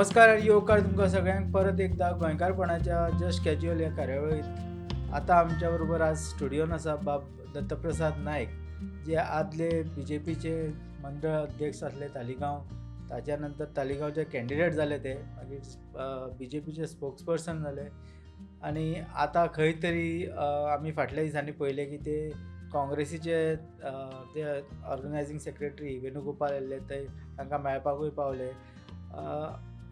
नमस्कार आनी येवकार तुमकां सगळ्यांक परत एकदा गोंयकारपणाच्या जस्ट कॅज्युअल ह्या कार्यावळीत. आतां आमच्या बरोबर आज स्टुडियोन आसा बाब दत्तप्रसाद नायक, जे आदले बीजेपीचे मंडळ अध्यक्ष आसले तालिगांव, ताच्या नंतर तालिगांवचे कॅन्डिडेट जाले ते, मागीर बीजेपीचे स्पोक्सपर्सन जाले आनी आतां खंय तरी आमी फाटल्या दिसांनी पळयलें की ते काँग्रेसीचे ते ऑर्गनायझींग सेक्रेटरी वेणुगोपाल आयिल्ले, ते तांकां मेळपाकूय पावले.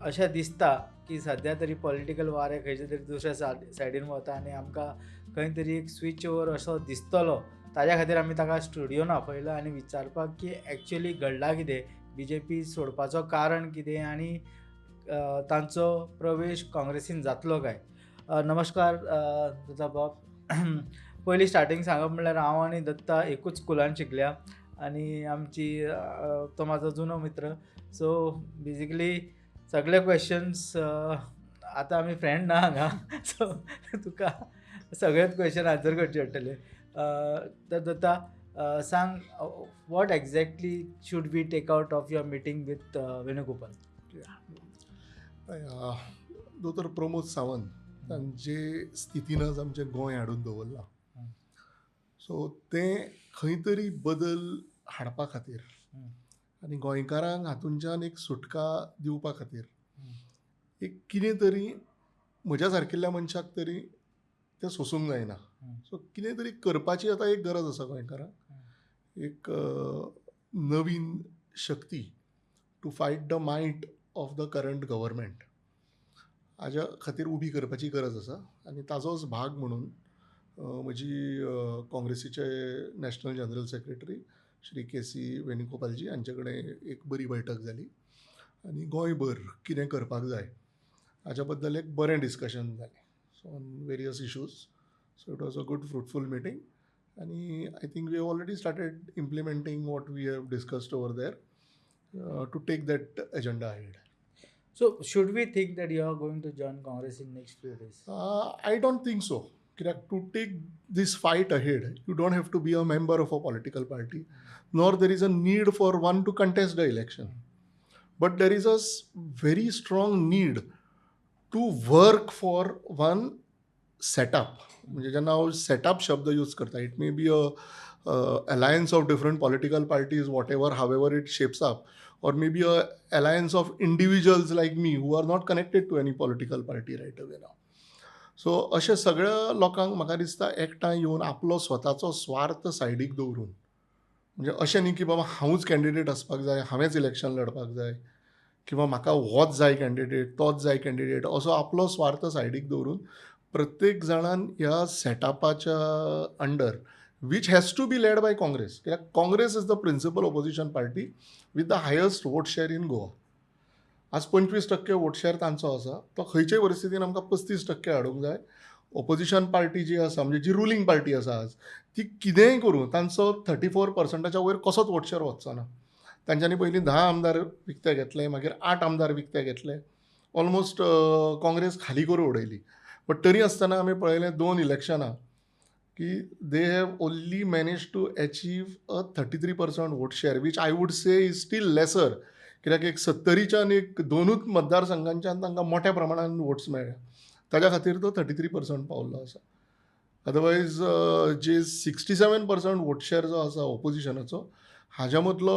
अशें दिसता की सद्या तरी पॉलिटिकल वारें खंयचे तरी दुसऱ्या सायडीन वता आनी आमकां खंय तरी एक स्विच ओवर असो दिसतलो. ताज्या खातीर आमी ताका स्टुडियोन आपयलो आनी विचारपाक की एक्चुअली घडलां कितें, बीजेपी सोडपाचो कारण कितें आनी तांचो प्रवेश काँग्रेसीन जातलो काय. नमस्कार दत्ता बाब. पयलीं स्टार्टींग सांगप म्हणल्यार हांव आनी दत्ता एकूच स्कुलान शिकल्या आनी आमची तो म्हाजो जुनो मित्र. सो बेजिकली सगळे क्वेश्चन्स आतां आमी फ्रेंड ना हांगा, सो तुका सगळेच क्वेश्चन आन्सर करचे पडटले. तर दत्ता सांग, what exactly should we take out of your meeting with Venugopal? दोतोर प्रमोद सावंत तांचे स्थितीन आज आमचें गोंय हाडून दवरलां. सो तें खंय तरी बदल हाडपा खातीर आनी गोंयकारांक हातूंच्यान एक सुटका दिवपा खातीर एक कितें तरी म्हज्या सारकिल्ल्या मनशाक तरी तें सोसूंक जायना. सो कितें तरी करपाची आतां एक गरज आसा गोंयकारांक, एक नवीन शक्ती to fight the might of the current government हाज्या खातीर उबी करपाची गरज आसा. आनी ताजोच भाग म्हणून म्हजी काँग्रेसीचे national general secretary Shri K C वेणुगोपालजी हांचे कडेन एक बरी बैठक जाली आनी गोंयभर कितें करपाक जाय हाज्या बद्दल एक बरें डिस्कशन जालें. So on various issues, so it was a good fruitful meeting आनी I think we have already started implementing what we have discussed over there to take that agenda ahead. So should we think that you are going to join Congress in next few days? I don't think so. कित्याक to take this fight ahead you don't have to be a member of a political party, nor there is a need for one to contest the election. But there is a very strong need to work for one setup. म्हणजे जेन्ना हांव setup शब्द use करता, it may be a alliance of different political parties, whatever however it shapes up, or maybe a alliance of individuals like me who are not connected to any political party right away now. So अशें सगळ्या लोकांक म्हाका दिसता एकठांय येवन आपलो स्वताचो स्वार्थ सायडीक दवरून, म्हणजे अशें न्ही की बाबा हांवूच कॅन्डिडेट आसपाक जाय, हांवेंच इलेक्शन लढपाक जाय किंवा म्हाका होच जाय कॅन्डिडेट, तोच जाय कॅन्डिडेट, असो आपलो स्वार्थ सायडीक दवरून प्रत्येक जाणान ह्या सेटअपाच्या under, which has to be led by Congress, कित्याक Congress is the principal opposition party with the highest vote share in Goa. आज 25% वोट शेअर तांचो आसा, तो खंयच्याय परिस्थितीन आमकां 35% हाडूंक जाय. ओपोजिशन पार्टी जी आसा, म्हणजे जी रुलींग पार्टी आसा आज, ती कितेंय करूं तांचो 34%च्या वयर कसोच वोट शेअर वचचो ना. तांच्यांनी पयलीं 10 आमदार विकते घेतले, मागीर 8 आमदार विकते घेतले, ऑलमोस्ट काँग्रेस खाली करून उडयली. बट तरी आसतना आमी पळयलें 2 इलेक्शनां की they have only manage to achieve a 33% vote share, which I would say is still lesser. कित्याक एक 70च्यान एक 2 मतदारसंघांच्यान तांकां मोठ्या प्रमाणान वोट्स मेळ्ळे, ताज्या खातीर तो 33% पावल्लो आसा. अदरवायज जे 67% वोट शेअर जो आसा ओपोजिशनाचो, हाज्या मदलो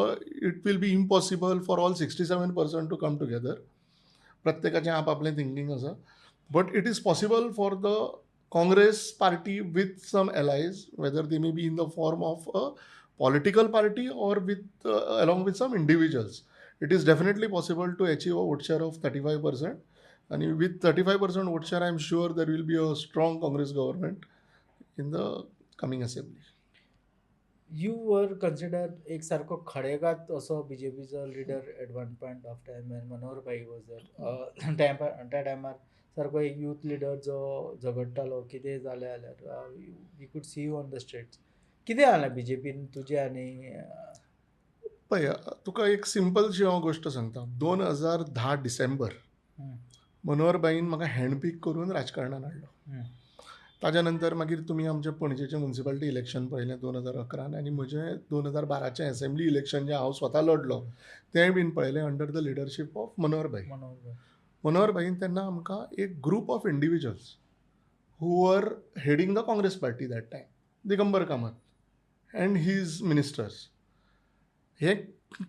it will be impossible for all 67% to come together. प्रत्येकाचें आपआपलें thinking आसा, but it is possible for the Congress party with some allies, whether they may be in the form of a political party or with along with some individuals, it is definitely possible to achieve a vote share of 35%. And with 35% vote share, I am sure there will be a strong Congress government in the coming assembly. You were considered एक सारको खडेगात असो बीजेपीचो leader at one point of time when Manohar bhai was there. त्या टायमार सारको एक youth leader जो झगडटालो, कितें जालें जाल्यार we could see you on the streets. कितें जालें बीजेपीन तुजें? आनी पळय, तुका एक सिंपलशी हांव गोश्ट सांगता. 2010 डिसेंबर मनोहर भाईन म्हाका हँडपीक करून राजकारणान हाडलो. ताज्या नंतर मागीर तुमी आमचें पणजेचें मुन्सिपालिटी इलेक्शन पळयलें 2011 आनी म्हजें 2012चें एसेंब्ली इलेक्शन जें हांव स्वता लढलो तेंय बीन पळयलें under the leadership of Manohar bhai. Manohar bhai. Manohar भाईन तेन्ना आमकां एक group of individuals who are heading the Congress party that time, Digambar Kamat and his ministers, हे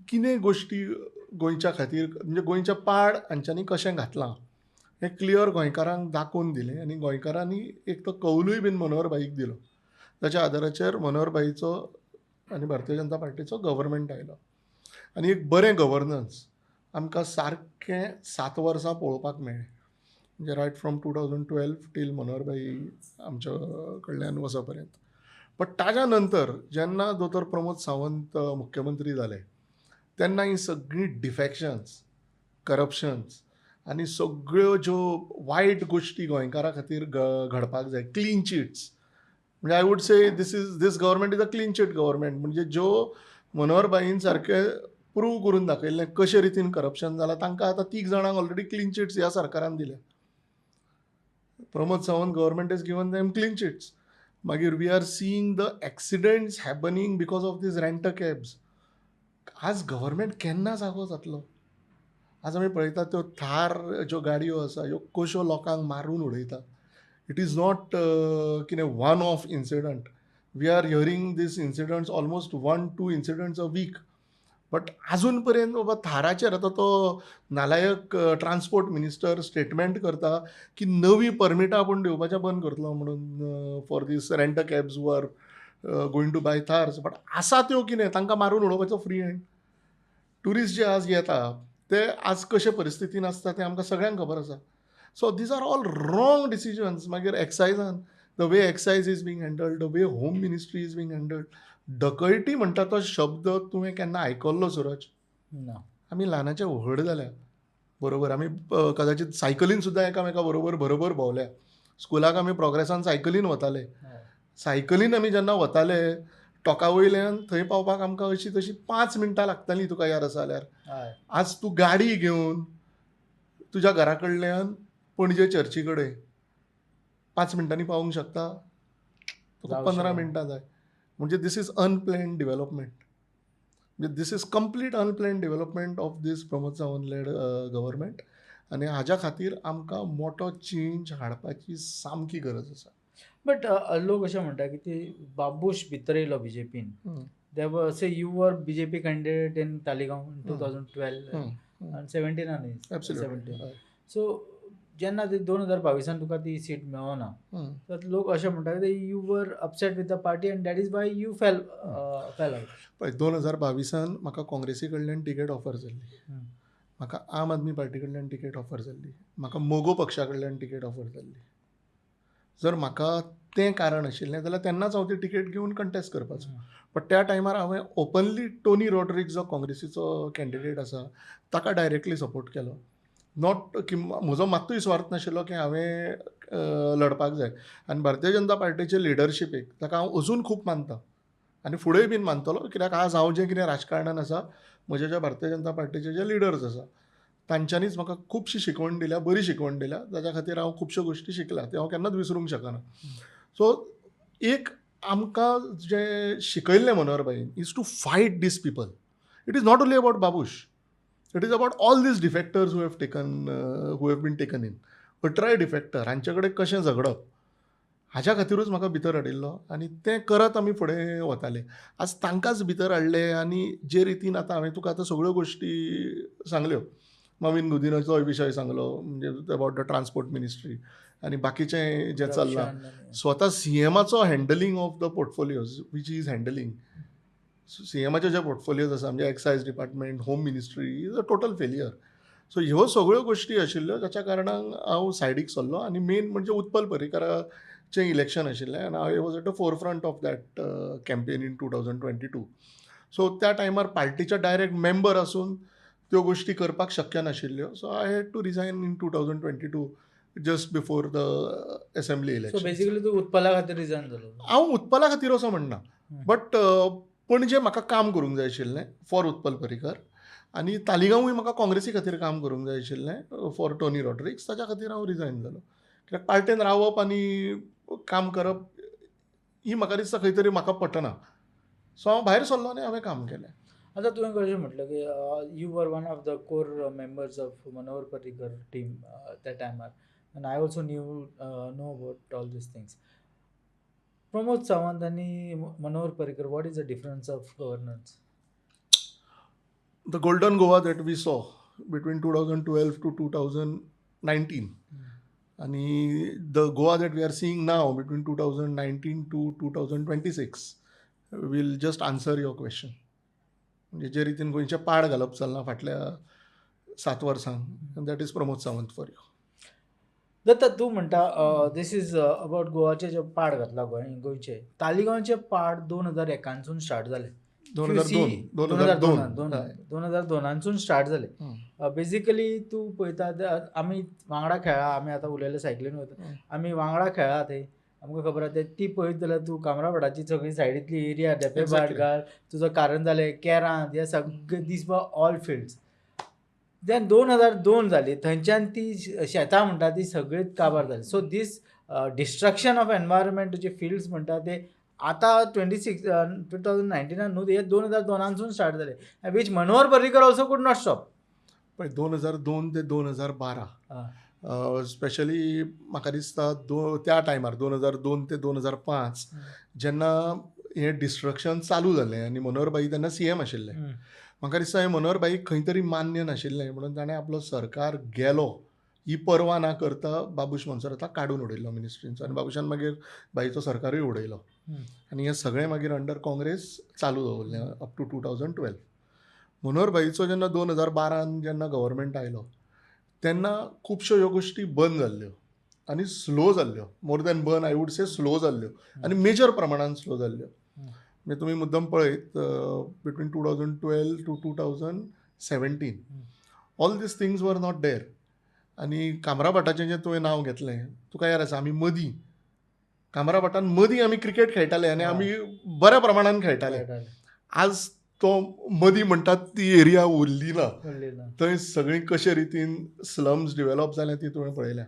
कितें गोश्टी गोंयच्या खातीर म्हणजे गोंयच्या पाड हांच्यांनी कशें घातलां हें क्लियर गोंयकारांक दाखोवन दिलें आनी गोंयकारांनी एक तो कौलूय बीन मनोहर भाईक दिलो. ताच्या आदाराचेर मनोहर भाईचो आनी भारतीय जनता पार्टीचो गव्हर्मेंट आयलो आनी एक बरें गव्हर्नन्स आमकां सारकें 7 वर्सां पळोवपाक मेळ्ळें. म्हणजे right from 2012 till Manohar भाई आमच्या कडल्यान वचो पर्यंत. बट ताज्या नंतर जेन्ना दोतोर प्रमोद सावंत मुख्यमंत्री जाले तेन्ना ही सगळीं डिफॅक्शन्स, करप्शन्स आनी सगळ्यो ज्यो वायट गोश्टी गोंयकारां खातीर घडपाक जाय, क्लीन चिट्स, म्हणजे I would say this government is a clean chit government. म्हणजे ज्यो मनोहर भाईन सारकें प्रूव करून दाखयल्लें कशे रितीन करप्शन जालां, तांकां आतां 3 जाणांक ऑलरेडी क्लीन चिट्स ह्या सरकारान दिल्या. Pramod Sawant government is given them clean chits. मागीर we are seeing the accidents happening because of these rent cabs. आज गव्हर्मेंट केन्ना जागो जातलो? आज आमी पळयतात त्यो थार ज्यो गाडयो आसा ह्यो कश्यो लोकांक मारून उडयता. It is not कितें one off incident. We are hearing these incidents almost 1-2 incidents a week. But आजून पर्यंत बाबा थाराचेर आतां तो नालायक ट्रान्सपोर्ट मिनिस्टर स्टेटमेंट करता की नवी परमिटां आपूण दिवपाचें बंद करतलो म्हणून for these rent cabs who are going to buy Thars. But आसा त्यो कितें तांकां मारून उडोवपाचो फ्री हँड. ट्युरिस्ट जे आज येता ते आज कशे परिस्थितीन आसता तें आमकां सगळ्यांक खबर आसा. So these are all wrong decisions. मागीर एक्सायजान the way excise is being handled, the way home ministry is being handled. डकैती म्हणटा तो शब्द तुवें केन्ना आयकल्लो सुरज? ना. आमी ल्हानाचे व्हड जाल्या बरोबर, आमी कदाचित सायकलीन सुद्दां एकामेका बरोबर बरोबर भोंवल्या. स्कुलाक आमी प्रोग्रेसान सायकलीन वताले. सायकलीन आमी जेन्ना वताले टोका वयल्यान थंय पावपाक आमकां अशी तशी 5 मिनटां लागतालीं तुका यार आसा जाल्यार. आज तूं गाडी घेवन तुज्या घरा कडल्यान पणजे चर्ची कडेन 5 मिनटांनी पावूंक शकता, तुका 15 मिनटां जाय. म्हणजे this is unplanned development. म्हणजे this is complete unplanned development of this Pramod Sawant led government. आनी हाज्या खातीर आमकां मोटो चेंज हाडपाची सामकी गरज आसा. बट लोक अशें म्हणटा की ती बाबूश भितर येयलो बीजेपीन, say you were BJP candidate in Taleigao in 2012 आनी 17 17. सो जेन्ना ते 2022 तुका ती सीट मेळना तर लोक अशें म्हणटा की you were upset with the party and that is why you fell out. पळय 2022 म्हाका काँग्रेसी कडल्यान तिकेट ऑफर जाल्ली, म्हाका आम आदमी पार्टी कडल्यान तिकेट ऑफर जाल्ली, म्हाका मगो पक्षा कडल्यान तिकेट ऑफर जाल्ली. जर म्हाका तें कारण आशिल्लें जाल्यार तेन्नाच हांव ती तिकेट घेवन कंटेस्ट करपाचो. बट त्या टायमार हांवें ओपनली टोनी रॉड्रिक्स जो काँग्रेसीचो कॅन्डिडेट आसा ताका डायरेक्टली सपोर्ट केलो. Not की म्हजो मात्तूय स्वार्थ नाशिल्लो की हांवें लढपाक जाय. आनी भारतीय जनता पार्टीचे लिडरशिपीक ताका हांव अजून खूब मानता आनी फुडेंय बीन मानतलो, कित्याक आज हांव जें कितें राजकारणान आसा म्हजे ज्या भारतीय जनता पार्टीचे जे लिडर्स आसा तांच्यांनीच म्हाका खुबशी शिकवण दिल्या, बरी शिकवण दिल्या. ताच्या खातीर हांव खुबश्यो गोश्टी शिकला त्यो हांव केन्नाच विसरूंक शकना. सो एक आमकां जें शिकयल्लें Manohar भाईन is to fight these people. It is not only about Babush, it is about all these defectors who have taken who have been taken in. 18 defector हांचे कडेन कशें झगडप हाज्या खातीरूच म्हाका भितर हाडिल्लो आनी तें करत आमी फुडें वताले. आज तांकांच भितर हाडले आनी जे रितीन आतां हांवें तुका आतां सगळ्यो गोश्टी सांगल्यो, मॉविन गुदिन्होचोय विशय सांगलो म्हणजे अबावट the transport ministry आनी बाकीचें जें चल्लां, स्वता सीएमाचो handling of the portfolios which is handling, सीएमाचे J portfolios आसा म्हणजे excise department, home ministry is a total failure. So ह्यो सगळ्यो गोश्टी आशिल्ल्यो जाच्या कारणान हांव सायडीक सरलो. आनी मेन म्हणजे उत्पल पर्रीकाराचें इलेक्शन आशिल्लें आनी I was at the forefront of that campaign in 2022. So त्या टायमार पार्टीचे डायरेक्ट मेंबर आसून त्यो गोश्टी करपाक शक्य नाशिल्ल्यो. So I had to resign in 2022 just before the assembly election. So basically तूं उत्पला खातीर रिजायन जालो? हांव उत्पला खातीर असो म्हणना, बट पणजे म्हाका काम करूंक जाय आशिल्लें फॉर उत्पल पर्रीकर आनी तालिगांवूय म्हाका काँग्रेसी खातीर काम करूंक जाय आशिल्लें फॉर टोनी रॉड्रिक्स. ताच्या खातीर हांव रिजायन जालो, कित्याक पार्टेन रावप आनी काम करप ही म्हाका दिसता खंय तरी म्हाका पटना. सो हांव भायर सरलो आनी हांवें काम केलें. आतां तुवें कशें म्हटलें की you were one of the core members of Manohar Parrikar team त्या टायमार, and I also knew know about all these things. Pramod Sawant आनी Manohar Parrikar, what is the difference of governance? The golden Goa that we saw between 2012 to 2019 आनी the Goa that we are seeing now between 2019 to 2026 will just answer your question. म्हणजे जे रितीन गोंयचें पाड घालप चल्लां फाटल्या 7 वर्सांक, that is Pramod Sawant for you. Datta, तूं म्हणटा this is about गोवाचें जें पाड घातलां, गोंयचें तालिगांवचें पाड 2001 स्टार्ट जालें, 2002 स्टार्ट जालें. बेजिकली तूं पळयता, आमी वांगडा खेळा, आमी आतां उलयले सायकलीन वयता, आमी वांगडा खेळा थंय, आमकां खबर आसा. ती पळयत जाल्यार तूं कामराभाटाची सगळी सायडींतली एरिया, धेंपे भाटघाल, तुजो कारंजाले, केरांत, हे सगळे दीस ऑल फिल्ड्स. देन 2002 जाली, थंयच्यान ती शेतां म्हणटा ती सगळीच काबार जाली. So this destruction of environment, J fields म्हणटा ते आतां 2019 न्हू, हे 2002 स्टार्ट जाले, which Manohar Parrikar also could not stop. पळय 2002 ते 2012 स्पेशली म्हाका दिसता त्या टायमार 2002 ते 2005 जेन्ना हें डिस्ट्रक्शन चालू जालें आनी मनोहर भाई तेन्ना CM आशिल्ले, म्हाका दिसता हें मनोहर भाईक खंय तरी मान्य नाशिल्लें म्हणून ताणें आपलो सरकार गेलो ही पर्वा ना करता बाबूश मोन्सेराताक काडून उडयलो मिनिस्ट्रींचो, आनी बाबूशान मागीर भाईचो सरकारूय उडयलो आनी हें सगळें मागीर अंडर काँग्रेस चालू दवरलें अप टू 2012. मनोहर भाईचो जेन्ना 2012 जेन्ना गव्हर्मेंट आयलो तेन्ना खुबश्यो ह्यो गोश्टी बंद जाल्ल्यो आनी स्लो जाल्ल्यो, मोर दॅन बंद I would say slow जाल्ल्यो आनी मेजर प्रमाणान स्लो जाल्ल्यो. म्हणजे तुमी मुद्दम पळयत between 2012 to 2017 all these things were not there. आनी कामराभाटाचें जें तुवें नांव घेतलें, तुका याद आसा आमी मदीं कामराभाटान मदीं आमी क्रिकेट खेळटाले आनी आमी बऱ्या प्रमाणान खेळटाले. आज तो मदीं म्हणटात ती एरिया उरली ना, थंय सगळीं कशे रितीन स्लम्स डिवेलॉप जाल्या ती तुवें पळयल्या.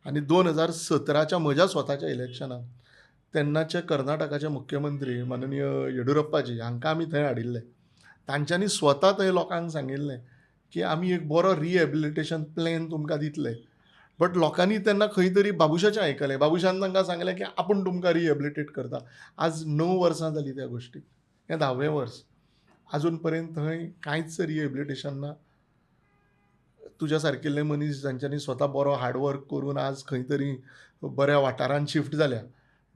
आनी 2017च्या म्हज्या स्वताच्या इलेक्शनाक तेन्नाचे कर्नाटकाचे मुख्यमंत्री माननीय येडियुरप्पाजी हांकां आमी थंय हाडिल्ले. तांच्यांनी स्वता थंय लोकांक सांगिल्लें की आमी एक बरो रिहेबिलिटेशन प्लॅन तुमकां दितले, बट लोकांनी तेन्ना खंय तरी बाबुशाचें आयकलें, बाबुशान तांकां सांगलें की आपूण तुमकां रिहेबिलिटेट करता. आज 9 वर्सां जालीं त्या गोश्टीक, हें 10वें वर्स, आजून पर्यंत थंय कांयच रिहेबिलिटेशन ना. तुज्या सारकिल्ले मनीस जांच्यांनी स्वता बरो हार्डवर्क करून आज खंय तरी बऱ्या वाठारान शिफ्ट जाल्या,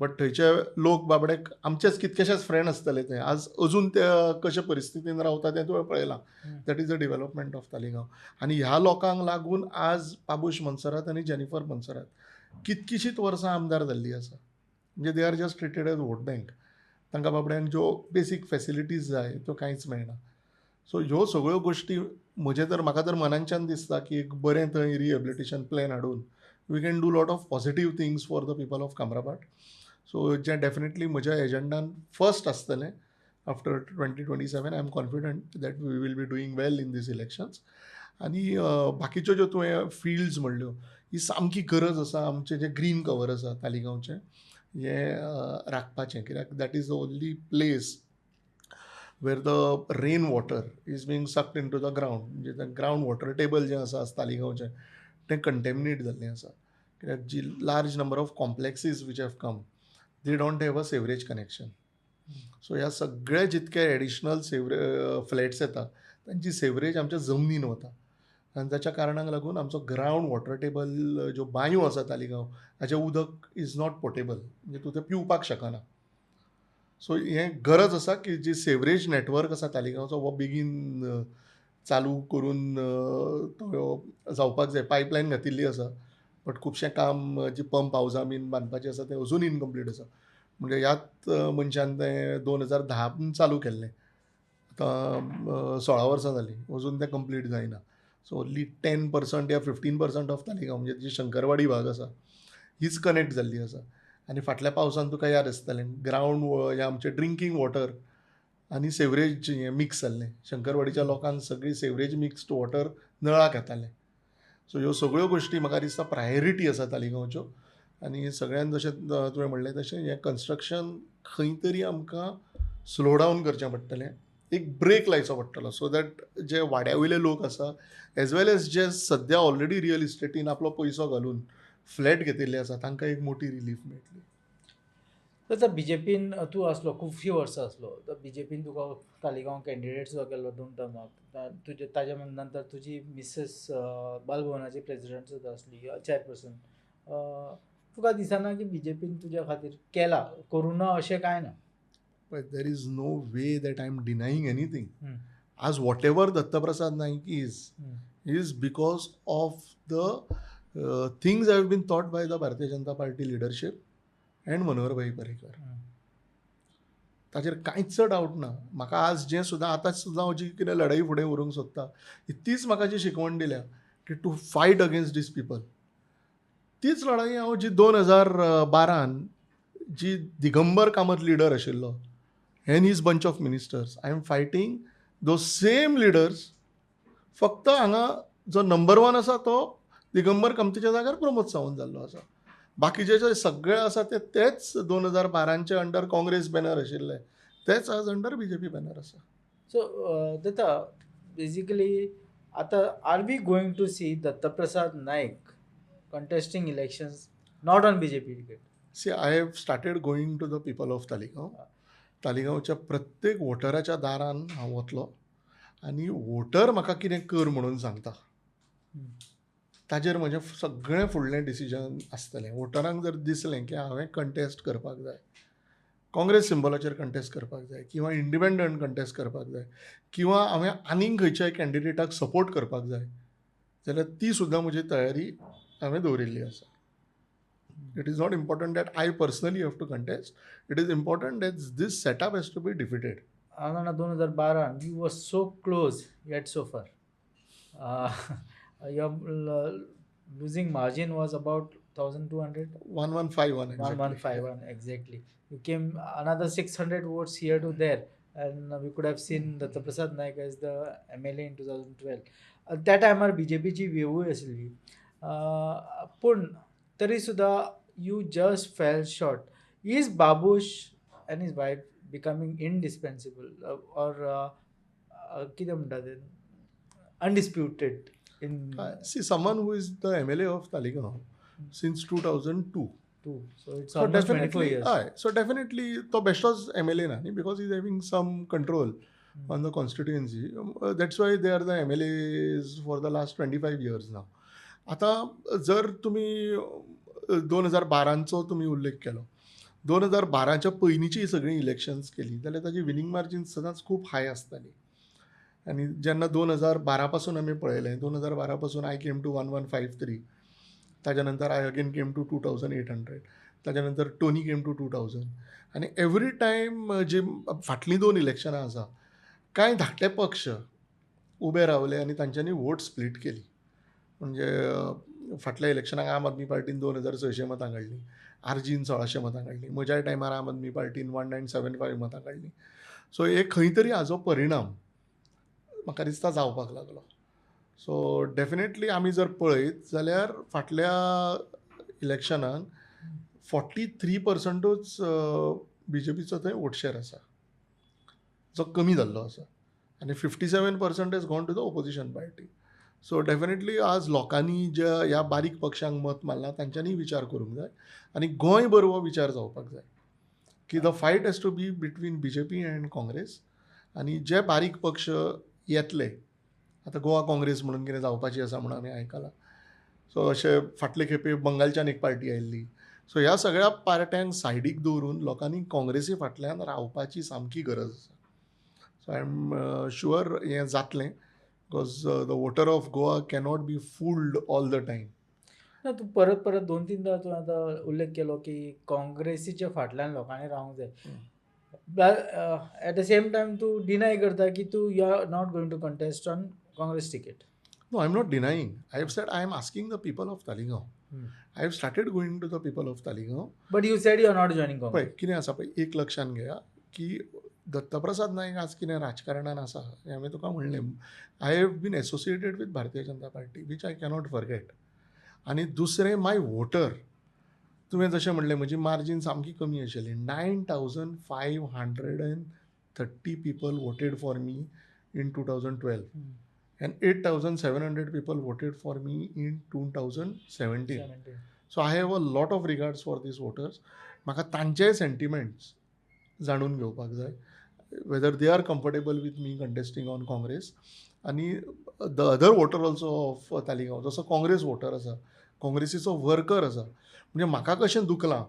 बट थंयचे लोक बाबडे आमचेच कितकेशेच फ्रेंड आसतले थंय आज अजून ते कशे परिस्थितीन रावता तें तुवें पळयलां. That is the development of Taleigao. आनी ह्या लोकांक लागून आज बाबूश मोन्सेरात आनी जेनिफर मोन्सेरात कितकीशींच वर्सां आमदार जाल्लीं आसा. म्हणजे they are just treated as vote bank. तांकां बाबड्यांक ज्यो बेसीक फॅसिलिटीज जाय त्यो कांयच मेळना. सो ह्यो सगळ्यो गोश्टी म्हजें तर म्हाका तर मनांच्यान दिसता की एक बरें थंय रिहेबिलिटेशन प्लॅन हाडून we can do lot of positive things for the people of Camrabhat. So जें डेफिनेटली म्हज्या एजंडान फर्स्ट आसतलें after 2027. I am confident that we will be doing well in these elections. आनी बाकीच्यो ज्यो तुवें फिल्ड्स म्हणल्यो ही सामकी गरज आसा. आमचें जें ग्रीन कवर आसा तालिगांवचें हें राखपाचें, कित्याक that is the only place where the rain water is being sucked into the ground. म्हणजे ग्रावंड वॉटर टेबल जें आसा तालिगांवचें तें कंटेमिनेट जाल्लें आसा, कित्याक जी large number of complexes which have come they don't have a sewerage connection. So ह्या सगळे जितके एडिशनल फ्लॅट्स येता तांची सेवरेज आमच्या जमनीन वता आनी ताच्या कारणाक लागून आमचो ग्रावंड वॉटर टेबल ज्यो बांयो आसा तालिगांव हाचें उदक is not potable, म्हणजे तूं तें पिवपाक शकना. सो हें गरज आसा की जी सेवरेज नेटवर्क आसा तालिगांवचो हो बेगीन चालू करून तो जावपाक जाय. पायपलायन घातिल्ली आसा बट खुबशें काम जी पंप हावजां बीन बांदपाचें आसा तें अजून इनकम्प्लीट आसा. म्हणजे ह्याच मनशान तें 2010 चालू केल्लें, आतां 16 वर्सां जालीं अजून तें कंप्लीट जायना. सो ओन्ली 10% या 15% ऑफ तालिगांव म्हणजे जी शंकरवाडी भाग आसा हीच कनेक्ट जाल्ली आसा. आनी फाटल्या पावसान तुका याद आसतलें ग्रावंड हें आमचें ड्रिंकींग वॉटर आनी सेवरेज हें मिक्स जाल्लें. शंकरवाडीच्या लोकांक सगळी सेवरेज मिक्स्ड वॉटर नळाक येतालें. सो ह्यो सगळ्यो गोश्टी म्हाका दिसता प्रायोरिटी आसा तालिगांवच्यो. आनी सगळ्यान जशें तुवें म्हणलें तशें हें कन्स्ट्रक्शन खंय तरी आमकां स्लो डावन करचें पडटलें एक ब्रेक लायचो पडटलो, सो that जे वाड्या वयले लोक आसा एज वेल एज जे सद्या ऑलरेडी रियल इस्टेटीन आपलो पयसो घालून फ्लॅट घेतिल्ले आसा तांकां एक मोटी रिलीफ मेळटली. आतां बीजेपीन तूं आसलो खुबशीं वर्सां आसलो, बीजेपीन तुका तालिगांव कॅन्डिडेट सुद्दां केल्लो 2 टर्माक. तुजे ताज्या नंतर तुजी मिसेस बालभवनाची प्रेजिडंट सुद्दां आसली, चेअरपर्सन. तुका दिसना की बीजेपीन तुज्या खातीर केला करूं ना अशें कांय ना? But there is no way that I am denying anything. As whatever Dattaprasad Naik is because of the things have been taught by the Bharatiya Janata Party leadership and Manohar Bhai Parrikar. ताचेर कांयच डावट ना. म्हाका आज जें सुद्दां आतां सुद्दां हांव जी कितें लढाई फुडें व्हरूंक सोदता तीच म्हाका जी शिकवण दिल्या की to fight against these people, तीच लढाई हांव जी 2012 जी दिगंबर कामत लिडर आशिल्लो and his bunch of ministers, I am fighting those same leaders. फक्त हांगा जो नंबर 1 आसा तो दिगंबर कामतीच्या जाग्यार प्रमोद सावंत जाल्लो आसा. बाकीचे जे सगळे आसा ते तेच 2012चे अंडर काँग्रेस बॅनर आशिल्ले तेच आज अंडर बीजेपी बॅनर आसा. सो दत्ता, बेजिकली आतां are we going to see Dattaprasad Naik contesting elections not on BJP ticket? See, I have started going to the people of Taleigao. तालिगांवच्या प्रत्येक वोटराच्या दारान हांव वतलो आनी वोटर म्हाका कितें कर म्हणून सांगता ताजेर म्हजें सगळें फुडलें डिसिजन आसतलें. वोटरांक जर दिसलें की हांवें कंटेस्ट करपाक जाय, काँग्रेस सिंबलाचेर कंटेस्ट करपाक जाय किंवा इंडिपेंडंट कंटेस्ट करपाक जाय किंवा हांवें आनीक खंयच्याय कॅन्डिडेटाक सपोर्ट करपाक जाय जाल्यार ती सुद्दां म्हजी तयारी हांवें दवरिल्ली आसा. It is not important that I personally have to contest. It is important that this setup has to be defeated. हांव जाणा 2012 you were so close yet so far. Your losing margin was about 1,200? 1151 exactly. 1151 exactly. You came another 600 votes here to there, and we could have seen Dattaprasad Naik as the MLA in 2012. त्या टायमार बीजेपीची वेवूय आसली, पूण तरी सुद्दां you just fell short. Is Babush and his wife becoming indispensable or कितें म्हणटा तें, undisputed in? See, someone who is the MLA of Taleigao since 2002. So it's almost 24 years. हय, सो डेफिनेटली तो बेश्टोच MLA ना न्ही, because is having some control on the constituency. That's why they are the MLAs for the last 25 years now. आतां जर तुमी 2012चो तुमी उल्लेख केलो, 2012च्या पयलींची सगळीं इलेक्शन्स केली जाल्यार ताजी विनींग मार्जीन सदांच खूब हाय आसताली. आनी जेन्ना 2012 पासून आमी पळयलें, 2012 पासून I came to 1153, ताज्या नंतर I again came to 2800, ताज्या नंतर टोनी केम टू 2000. आनी एवरी टायम जी फाटलीं 2 इलेक्शनां आसा कांय धाकटे पक्ष उबे रावले आनी तांच्यांनी वोट स्प्लीट केली. म्हणजे फाटल्या इलेक्शनाक आम आदमी पार्टीन 2600 मतां काडलीं, आरजीन 1600 मतां काडलीं, म्हज्याय टायमार आम आदमी पार्टीन 1975 मतां काडलीं. सो एक खंय तरी हाजो परिणाम म्हाका दिसता जावपाक लागलो. सो डेफिनेटली आमी जर पळयत जाल्यार फाटल्या इलेक्शनाक 43% बीजेपीचो थंय वोट शेर आसा जो कमी जाल्लो आसा आनी 57% is gone to the opposition party. So definitely आज लोकांनी ज्या ह्या बारीक पक्षांक मत मारलां तांच्यांनी विचार करूंक जाय आनी गोंयभर हो विचार जावपाक जाय की the fight has to be between BJP and Congress. आनी जे बारीक पक्ष येतले, आतां गोवा काँग्रेस म्हणून कितें जावपाची आसा म्हणून आमी आयकलां, सो अशें फाटले खेपे बंगालच्यान एक पार्टी आयिल्ली. सो ह्या सगळ्या पार्ट्यांक सायडीक दवरून लोकांनी काँग्रेसी फाटल्यान रावपाची सामकी गरज आसा. सो I am sure हें जातलें because the voter of Goa cannot be fooled all the time. ना, तूं परत परत 2-3 तुवें आतां उल्लेख केलो की काँग्रेसीच्या फाटल्यान लोकांनी रावंक जाय. एट the same time तूं डिनाय करता की तूं you are not going to contest on Congress ticket. No, I am not denying. I have said I am asking the people of Taleigao. I have started going to the people of Taleigao. But you said you are not joining Congress. पळय कितें आसा पळय, एक लक्षांत घेया की दत्तप्रसाद नायक आज कितें राजकारणान आसा हें हांवें तुका म्हणलें. I have been associated with Bharatiya Janata Party which I cannot forget. आनी दुसरें माय वोटर, तुवें जशें म्हणलें म्हजी मार्जीन सामकी कमी आशिल्ली, 9533 30 people voted for me in 2012 and 8,700 people voted for me in 2017. So I have a lot of regards for these voters. म्हाका तांचेय सेंटिमेंट्स जाणून घेवपाक जाय, whether they are comfortable with me contesting on Congress. आनी the other voter also of Taleigao, जसो Congress water आसा, काँग्रेसीचो worker आसा, म्हणजे म्हाका कशें दुखलां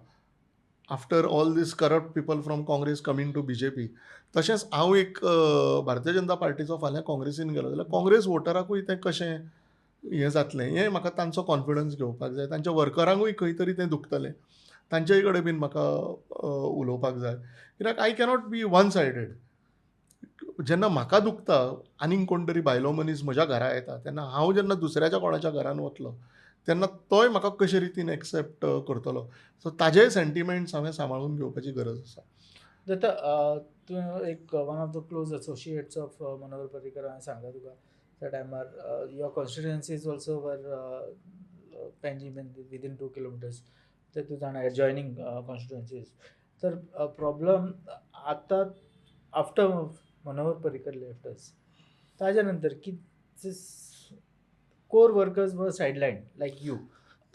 after all these corrupt people from Congress coming to BJP, तशेंच हांव एक भारतीय जनता पार्टीचो फाल्यां काँग्रेसीन गेलो जाल्यार काँग्रेस वोटराकूय तें कशें हें जातलें हें म्हाका तांचो कॉन्फिडन्स घेवपाक जाय. तांच्या वर्करांकूय खंय तरी तें दुखतलें, तांचेय कडेन बीन म्हाका उलोवपाक जाय, कित्याक I cannot be one sided. जेन्ना म्हाका दुखता आनीक कोण तरी भायलो मनीस म्हज्या घरा येता तेन्ना हांव जेन्ना दुसऱ्याच्या कोणाच्या घरान वतलो तेन्ना तोय म्हाका कशे रितीन एक्सेप्ट करतलो, सो ताजेय सेंटिमेंट्स हांवें सांबाळून घेवपाची गरज आसा. दत्ता, तूं एक one of the close associates of Manohar Parrikar हांवें सांगला तुका त्या टायमार your constituencies also were Panjim within 2 kilometers, ते तूं जाणा एडजॉयनींग कॉन्स्टिट्युएन्सीज. तर प्रॉब्लम आतां आफ्टर मनोहर पर्रीकर लेफ्ट अस, ताज्या नंतर की core workers were sidelined like you.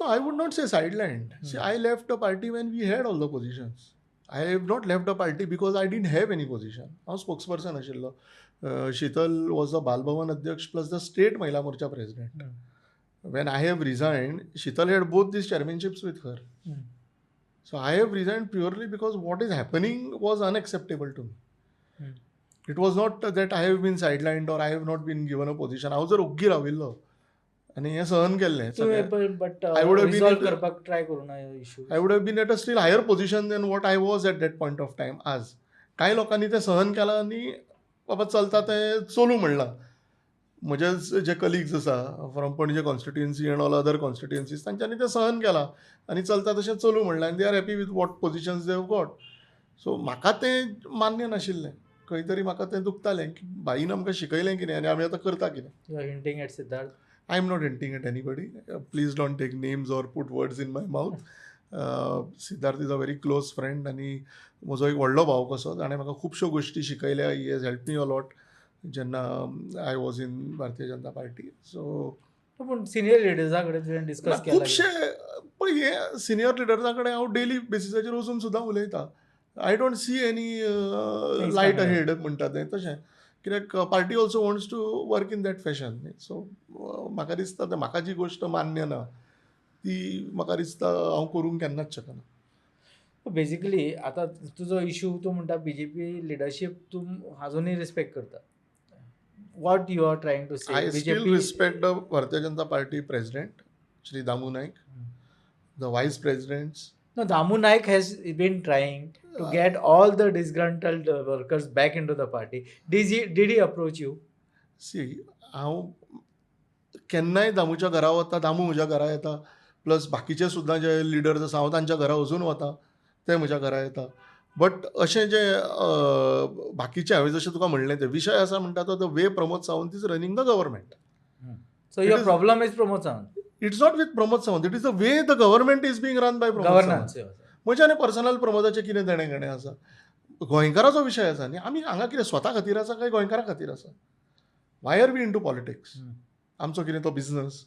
No, I would not say sidelined. See, I left the party when we had all the positions. I have not left the party because I didn't have any position. हांव spokesperson आशिल्लो. Sheetal was the Bal Bhavan अध्यक्ष plus the state Mahila Morcha president. When I have resigned, Sheetal had both these chairmanships with her. So I have resigned purely because what is happening was unacceptable to me. It was not that I have been sidelined or I have not been given a position. हांव जर ओग्गी राविल्लो आनी हें सहन केल्लें, but resolve करपाक try करूं ना issue, I would have been at a still higher position than what I was at that point of time. आज कांय लोकांनी तें सहन केलां आनी बाबा चलता तें चलूं म्हणलां. म्हजे जे कलिग्स आसा from Panaji constituency and all other constituencies, तांच्यांनी तें सहन केलां आनी चलता तशें चलूं म्हणलां आनी they are happy with what positions they have got. So म्हाका तें मान्य नाशिल्लें, खंय तरी म्हाका तें दुखतालें की भाईन आमकां शिकयलें कितें आनी आमी आतां करता कितें. You are hinting at Siddharth? I am not hinting at anybody. Please don't take names or put words in my mouth. Siddharth is a very close friend आनी म्हजो एक व्हडलो भाव कसो, ताणें म्हाका खुबश्यो गोश्टी शिकयल्या. He has help me a lot जेन्ना I was in Bharatiya Janata Party. So पूण सिनियर लिडर्सा कडेन तुवें डिस्कस केलां खुबशे, पण हे सिनियर लिडर्सा कडेन हांव डेली बेसिसाचेर वचून सुद्दां उलयतां. I don't see any light ahead म्हणटा तें तशें, कित्याक party also wants to work in that fashion. So म्हाका दिसता तें म्हाका जी गोश्ट मान्य ना ती म्हाका दिसता हांव करूंक केन्नाच शकना. बेजिकली आतां तुजो इशू तूं म्हणटा बीजेपी लिडरशीप तूं आजुनूय रिस्पेक्ट करता. What you are trying to say? I still respect the Bharatiya Janata Party president Shri Damu Naik, the vice presidents. No, Damu Naik has been trying to get all the disgruntled workers back into the party. Did he approach you? See, हांव केन्नाय दामूच्या घरा वता, दामू म्हज्या घरा येता, plus बाकीचे सुद्दां जे leaders आसा हांव तांच्या घरा वचून वता, ते म्हज्या घरा येता. बट अशें जे बाकीचे हांवें जशें तुका म्हणलें ते विशय आसा म्हणटा तो the way Pramod Sawant is running the government. So your problem is Pramod Sawant? It's not with Pramod Sawant, it is the way the government is being run by Pramod Sawant. म्हजें आनी personal प्रमोदाचें कितें देणें घेणें आसा, गोंयकाराचो विशय आसा न्ही. आमी हांगा कितें स्वता खातीर आसा काय गोंयकारा खातीर आसा? Why are we into politics? आमचो कितें तो business?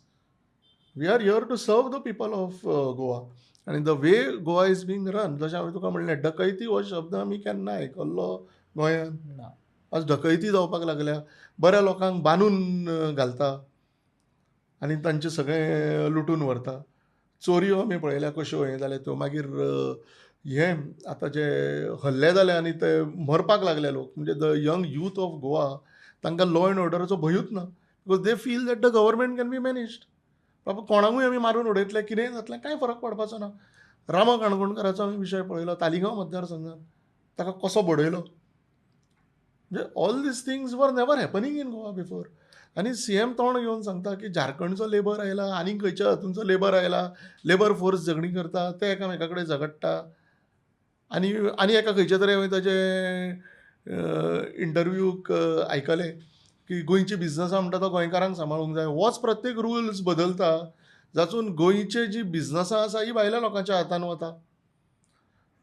We are here to serve the people of Goa. आनी the way Goa is being run, जशें हांवें तुका म्हणलें, डकैती हो शब्द आमी केन्ना आयकल्लो गोंयांत? आज डकैती जावपाक लागल्या, बऱ्या लोकांक बांदून घालता आनी तांचें सगळें लुटून व्हरता. चोरयो आमी पळयल्या कश्यो हें जालें त्यो. मागीर हें आतां जे हल्ले जाले आनी ते मरपाक लागले लोक, म्हणजे the young youth of Goa, तांकां लॉ एंड ऑर्डराचो भंयूच ना, because they feel that the government can be managed. बाबा कोणाकूय आमी मारून उडयतले, कितेंय जातलें, कांय फरक पडपाचो ना. रामा काणकोणकाराचो आमी विशय पळयलो तालिगांव मतदारसंघात, ताका कसो बडयलो. म्हणजे all these things were never happening in Goa before. आनी सी एम तोंड घेवन सांगता की झारखंडचो लेबर आयला, आनी खंयच्या हातूंचो लेबर आयला, लेबर फोर्स झगडीं करता, ते एकामेका कडेन झगडटा. आनी आनी एका खंयच्या तरी हांवें ताजे इंटरव्यूक आयकलें की गोंयची बिजनसां म्हणटा तो गोंयकारांक सांबाळूंक जाय. होच प्रत्येक रुल्स बदलता जातून गोंयचे जी बिजनसां आसा ही भायल्या लोकांच्या हातान वता,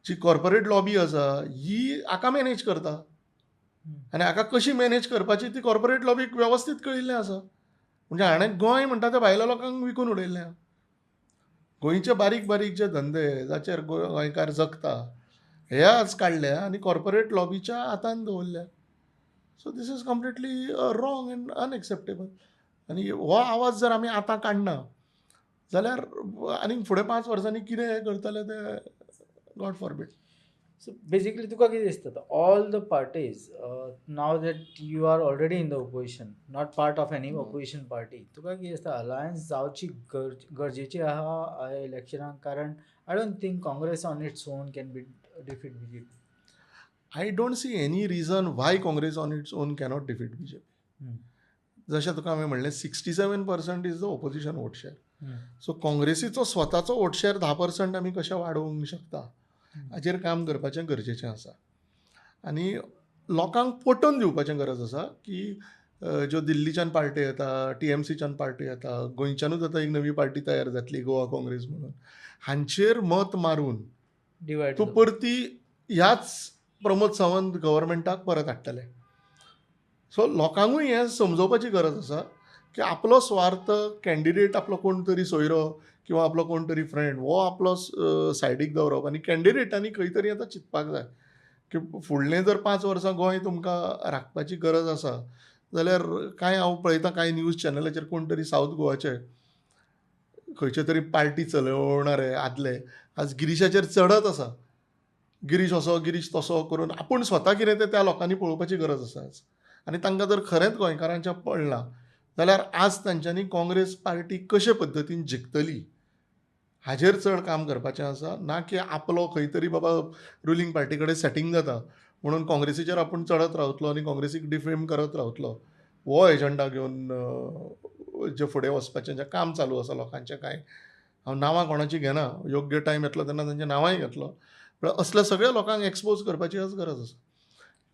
जी कॉर्पोरेट लॉबी आसा ही हाका मॅनेज करता. आनी हाका कशी मॅनेज करपाची ती कॉर्पोरेट लॉबीक वेवस्थीत कळिल्लें आसा. म्हणजे हाणें गोंय म्हणटा तें भायल्या लोकांक विकून उडयल्लें. गोंयचे बारीक बारीक जे धंदे जाचेर गोंयकार जगता हे आज काडले आनी कॉर्पोरेट लॉबीच्या हातान दवरल्या. So this is completely wrong and unacceptable. आनी हो आवाज जर आमी आतां काडना जाल्यार आनीक फुडें 5 वर्सांनी कितें हें करतले तें गॉड फॉरबीड. सो बेसिकली तुका कितें दिसता, all the parties now that you are already in the opposition, not part of any opposition party, तुका कितें दिसता अलायन्स जावची गरजेची आहा इलेक्शनाक? कारण I don't think Congress on its own can be defeat BJP. I don't see any reason why Congress on its own cannot defeat BJP. जशें तुका हांवें म्हणलें 67% is the opposition vote share. So काँग्रेसीचो स्वताचो vote share 10% आमी कशें वाडोवंक शकता हाचेर काम करपाचें गरजेचें आसा. आनी लोकांक पटोवन दिवपाचें गरज आसा की ज्यो दिल्लीच्यान पार्टी येता, टीएमसीच्यान पार्टी येता, गोंयच्यानूच आतां एक नवी पार्टी तयार जातली गोवा काँग्रेस म्हणून, हांचेर मत मारून डिवायड तूं परती ह्याच प्रमोद सावंत गव्हर्मेंटाक परत हाडटले. सो लोकांकूय हें समजोवपाची गरज आसा की आपलो स्वार्थ कॅन्डिडेट आपलो कोण तरी सोयरो किंवा आपलो कोण तरी फ्रेंड हो आपलो सायडीक दवरप आनी कॅन्डिडेटांनी खंय तरी आतां चिंतपाक जाय की फुडलें जर 5 वर्सां गोंय तुमकां राखपाची गरज आसा जाल्यार कांय हांव पळयतां कांय न्यूज चॅनलाचेर कोण तरी सावथ गोवाचे खंयचे तरी पार्टी चलोवणारे आदले आज गिरीशाचेर चडत आसा, गिरीश असो गिरीश तसो करून आपूण स्वता कितें तें त्या लोकांनी पळोवपाची गरज आसा आज. आनी तांकां जर खरेंच गोंयकारांचें पडलां जाल्यार आज तांच्यांनी काँग्रेस पार्टी कशे पद्दतीन जिखतली हाजेर चड काम करपाचें आसा, ना की आपलो खंय तरी बाबा रुलींग पार्टी कडेन सेटींग जाता म्हणून काँग्रेसीचेर आपूण चडत रावतलो आनी काँग्रेसीक डिफेम करत रावतलो हो एजंडा घेवन जे फुडें वचपाचें जें काम चालू आसा लोकांचें, कांय हांव नांवां कोणाची घेना, योग्य टायम येतलो तेन्ना तांची नांवांय घेतलो, पूण असल्या सगळ्या लोकांक एक्सपोज करपाची आज गरज आसा.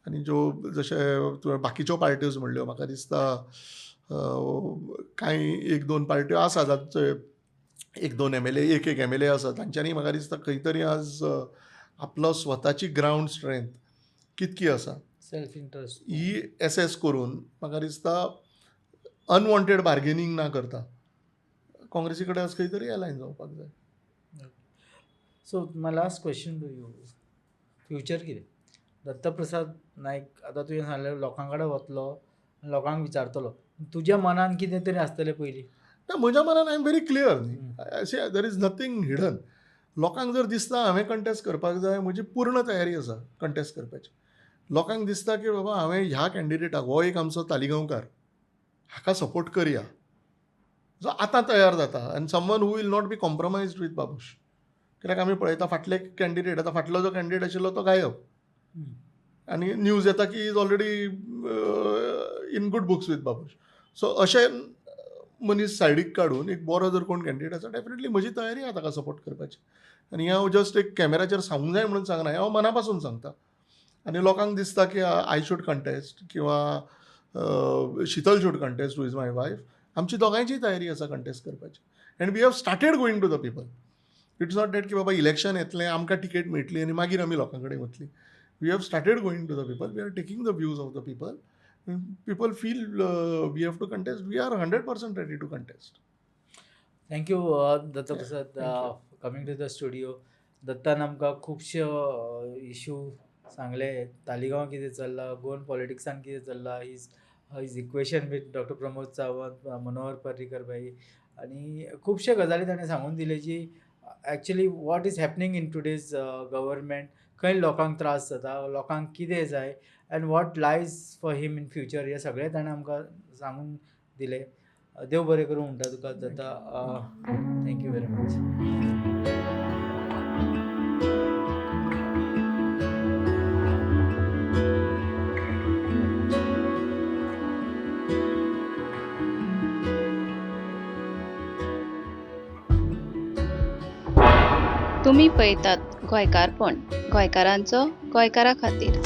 आनी ज्यो जशें तुवें बाकीच्यो पार्ट्योज म्हणल्यो, म्हाका दिसता कांय 1-2 पार्ट्यो आसा जांचे 1-2 MLA, 1-1 MLA आसा, तांच्यांनी म्हाका दिसता खंय तरी आज आपलो स्वताची ग्रावंड स्ट्रेंथ कितकी आसा सेल्फ इंट्रस्ट ही एसेस करून म्हाका दिसता अनवॉन्टेड बार्गेनींग ना करता काँग्रेसी कडेन आज खंय तरी अलायन जावपाक जाय. So my last question to you, future कितें? दत्तप्रसाद नायक आतां तुवें सांगलें लोकां कडेन वतलो, लोकांक विचारतलो, तुज्या मनान कितें तरी आसतलें पयलीं? ना, म्हज्या मनान I am very clear न्ही, there is nothing hidden. लोकांक जर दिसता हांवें कंटेस्ट करपाक जाय, म्हजी पूर्ण तयारी आसा कंटेस्ट करपाची. लोकांक दिसता की बाबा हांवें ह्या कॅन्डिडेटाक, हो एक आमचो तालिगांवकार, हाका सपोर्ट करया, जो आतां तयार जाता, आनी someone who will not be compromised with Babush. कित्याक आमी पळयता फाटले कॅन्डिडेट, आतां फाटलो जो कॅन्डिडेट आशिल्लो तो गायब, आनी न्यूज येता की is already in good books with Babush. So अशें मनीस सायडीक काडून एक बरो जर कोण कॅन्डिडेट आसा, डेफिनेटली म्हजी तयारी आसा ताका सपोर्ट करपाची. आनी हांव जस्ट एक कॅमेराचेर सांगूंक जाय म्हणून सांगना, हांव मना पासून सांगता. आनी लोकांक दिसता की I should contest किंवा Sheetal should contest, who is my wife, आमची दोगांयची तयारी आसा कंटेस्ट करपाची. And we have started going to the people. It's not that की बाबा इलेक्शन येतलें आमकां तिकेट मेळटली आनी मागीर आमी लोकां कडेन वतली. We have started going to the people, we are taking the views of the people. People feel we have to contest, we are 100% ready to contest. Thank you Dattaprasad coming to the studio. दत्तान आमकां खुबशे issue सांगले, तालिगांव कितें चल्लां, Goan पॉलिटिक्सान कितें चल्लां, his equation with doctor Pramod Sawant, Manohar Parrikar भाई, आनी खुबशे गजाली ताणें सांगून दिले जी actually what is happening in today's government, खंय लोकांक त्रास जाता, लोकांक कितें जाय, and what lies for him in future, हें सगळें ताणें आमकां सांगून दिलें. देव बरें करूं म्हणटा तुका Datta. Thank you very much. तुमी पळयतात गोंयकारपण, गोंयकारांचो गोंयकारा खातीर.